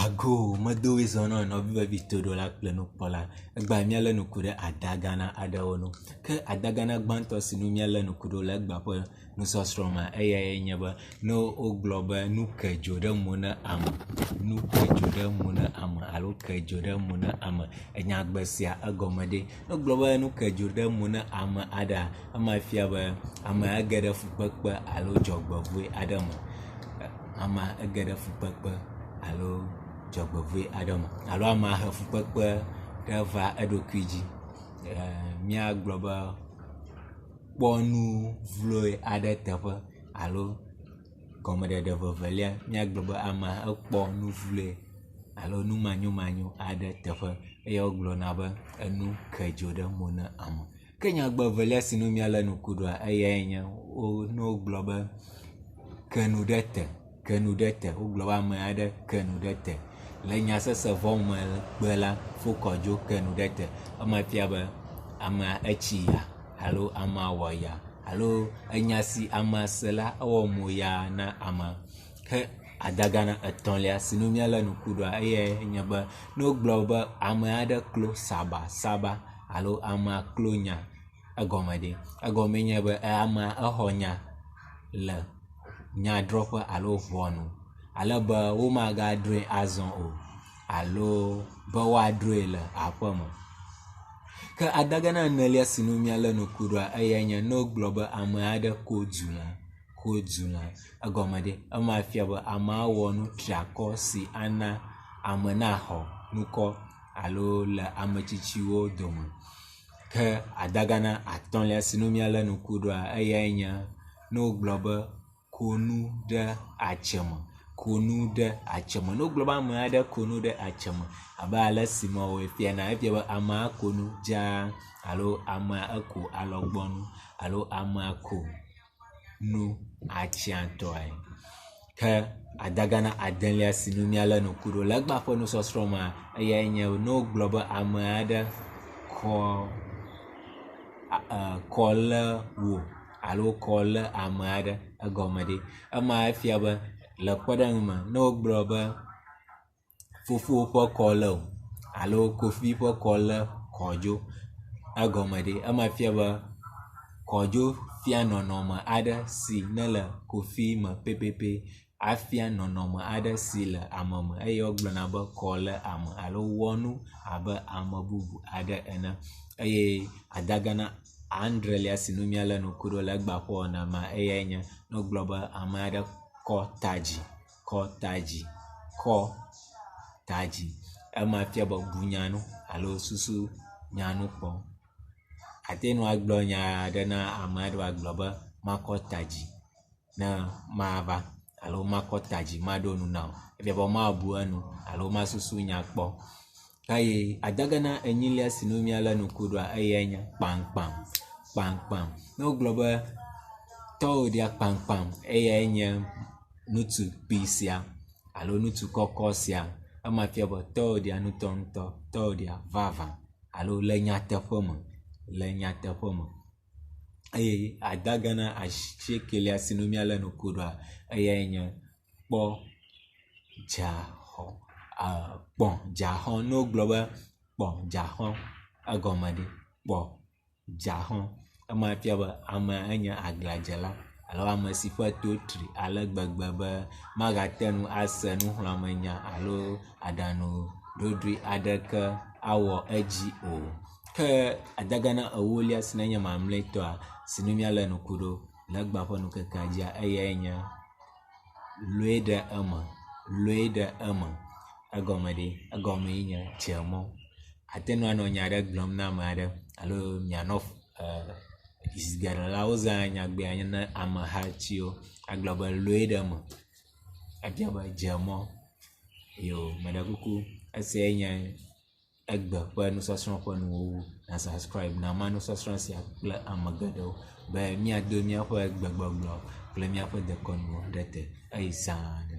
Ago medo wòezɔ na nɔvi vevi toɖola kple nukpɔla. Egbea míalé ŋku ɖe adagana aɖewo ŋu. Ke adagana gbãtɔ si ŋu míalé ŋku ɖo le egbea ƒe nusɔsrɔ̃ me eyae nye be ne wogblɔ be nu ke dzo ɖe mo na ame, nu ke dzo ɖe mo na ame alo ke dzo ɖe mo na ame. Enyagbe sia egɔme ɖe? Ne wogblɔ be nu ke dzo ɖe mo na ame aɖea, ema fia be amea ege ɖe fukpekpe alo dzɔgbevɔ̃e aɖe me. Amea ege ɖe fukpekpe alo dzɔgbevɔ̃e aɖe me alo amea he fukpekpe ɖe va eɖokui dzi. Míagblɔ be kpɔ nu vloe aɖe teƒe alo gɔmeɖeɖe vevelia míagblɔ be amea ekpɔ nu vloe alo nu manyomanyo aɖe teƒe eye wogblɔna be enu ke dzo ɖe mo na ame. Ke nyagbe evelia si nu míalé ŋku ɖoa eyae nye wo ne wogblɔ be ke nu ɖe te, ke nu ɖe te. Wogblɔ be ame aɖe ke nu ɖe te. Le nyasese vɔ megbe la, fokɔdzo ke nu ɖe te. Ema fia be amea etsi ya alo amea wɔ ya alo enya si amea se la ewɔ mo ya na amea. Ke adagana etɔ̃lia si nu míalé ŋku ɖoa eyae nye be ne wogblɔ be ame aɖe klo sabasaba alo amea klo nya egɔme ɖe? Egɔmee nye be amea exɔ nya le nyadrɔ̃ƒe alo ŋɔnu ale be womagadrɔ̃e azɔ o alo be woadrɔ̃e le aƒeme. Ke adagana enelia si nu míalé ŋku ɖoa eyae nye ne wogblɔ be ame aɖe ko du la, ko du la, egɔme ɖe? Ema fia be amea wɔ nu triakɔ si ana ame naxɔ ŋkɔ alo le ame tsitsiwo dome. Ke adagana atɔ̃lia si nu míalé ŋku ɖoa eyae nye ne wogblɔ be ko nu ɖe atse me, ko nu ɖe atse me. Ne wogblɔ be ame aɖe ko nu ɖe atse me abe ale si mewɔe fia ene efia be amea ko nu dzaa alo amea eko alɔgbɔnu alo amea ko nu atsiãtɔe. Ke adagana adelia si nu míalé ŋku ɖo le egbea ƒe nusɔsrɔ̃ mea, eyae nye ne wogblɔ be ame aɖe kɔ kɔ lé wò alo kɔ lé ame aɖe egɔme ɖe, ema efia be le kpɔɖeŋu me ne wogblɔ be Fofowò ƒe kɔ lé wò alo Kofi ƒe kɔ lé Kɔdzo egɔme ɖe? Ema fia be Kɔdzo fia nɔnɔme aɖe si nele Kofi me pɛpɛpɛ afia nɔnɔme aɖe si le ame me eye wogblɔna be kɔ lé ame alo wɔ nu abe ame bubu aɖe ene eye adagana adrelia si nu míalé ŋku ɖo le egbea ƒe wɔna mea eyae nye ne wogblɔ be ame aɖe kɔ ta dzi. Kɔ ta dzi, kɔ ta dzi. Ema fia be bu nya ŋu alo susu nya ŋu kpɔ. Ate ŋu agblɔ nya aɖe na ame aɖe wòagblɔ be makɔ ta dzi ne mava alo makɔ ta dzi maɖo nu na wò. Efia be mabu enu alo masusu nya kpɔ. Eye adagana enyilia si nu míalé ŋku ɖoa eyae nye kpaŋkpaŋ, kpaŋkpaŋ. Ne wogblɔ be tɔwò ɖia kpaŋkpaŋ eyae nye ŋutsu kpui sia alo ŋutsu kɔkɔ sia. Ema fia be tɔwò ɖia ŋutɔŋutɔ, tɔwò ɖia vavã alo le nyateƒe me, le nyateƒe me. Eye adagana asiekelia si nu míalé ŋku ɖoa eyae nye kpɔ dzaxɔ kpɔ dzaxɔ. Ne wogblɔ be kpɔ dzaxɔ egɔme ɖe? Kpɔ dzaxɔ ema fia be amea enye aglãdzela alo ame si ƒe to tri ale gbegbe be magate ŋu ase nuxlɔ̃amenya alo aɖaŋuɖoɖui aɖeke awɔ edzi o. Ke adagana ewolia si nenye mamlɛtɔa si nu míalé ŋku ɖo le egbea ƒe ŋkekea dzia eyae nye Lɔe ɖe eme, lɔe ɖe eme. Egɔme ɖe? Egɔmee nye dze mɔ. Ate ŋu anɔ nya aɖe gblɔm na ame aɖe alo mianɔ zi geɖe la wozãa nyagbea ne amehatiwo agblɔ be lɔe ɖe eme. Efia be dze mɔ. Yoo meɖe kuku esiae nye. Egbe ƒe nusɔsrɔ̃ ƒe nuwuwu. Na subscribe na ma nusɔsrɔ̃ sia kple ame geɖewo be míado míaƒe gbegbɔgblɔ kple míaƒe dekɔnuwo ɖe te. Eyi zã ɖe.